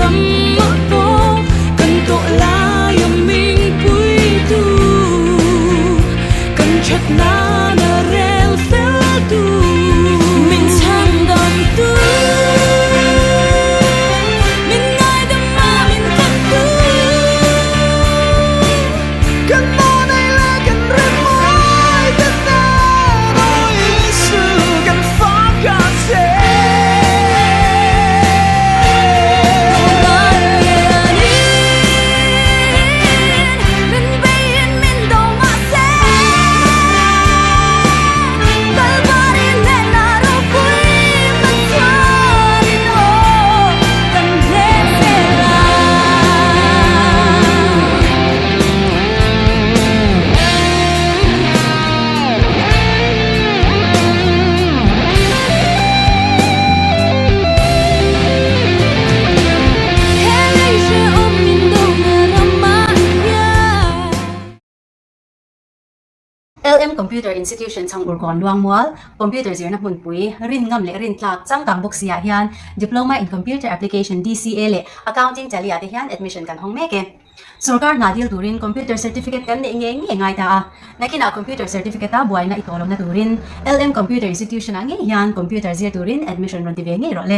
ramah pawh kan tawh laia min puitu, kan that nana rel feltu, min chhandamtu, min ngaidam a min tlantu. Kan maw nei leh kan rimawi te nen aw Isu kan fak a che. Dawhkan lianin min beiin min do mah se, Kalvari hnenah ropui hmachhuanin aw kan hleh zel a. He lei hrehawm min dona ramah hian. LM Computer Institution Chhangurkawn Luangmual, Computer zirna hmunpui, rin ngam leh rin tlak changkang bawk si ah hian Diploma in Computer Application, DCA, leh Accounting Tally ah te hian admission kan hawng mek e. Sorkar hna dil turin Computer Certificate kan neih ngei ngei ngai ta a, nakinah Computer Certificate a buaina i tawh lohna turin LM Computer Institution ah ngei hian Computer zir turin admission rawn ti ve ngei rawh le.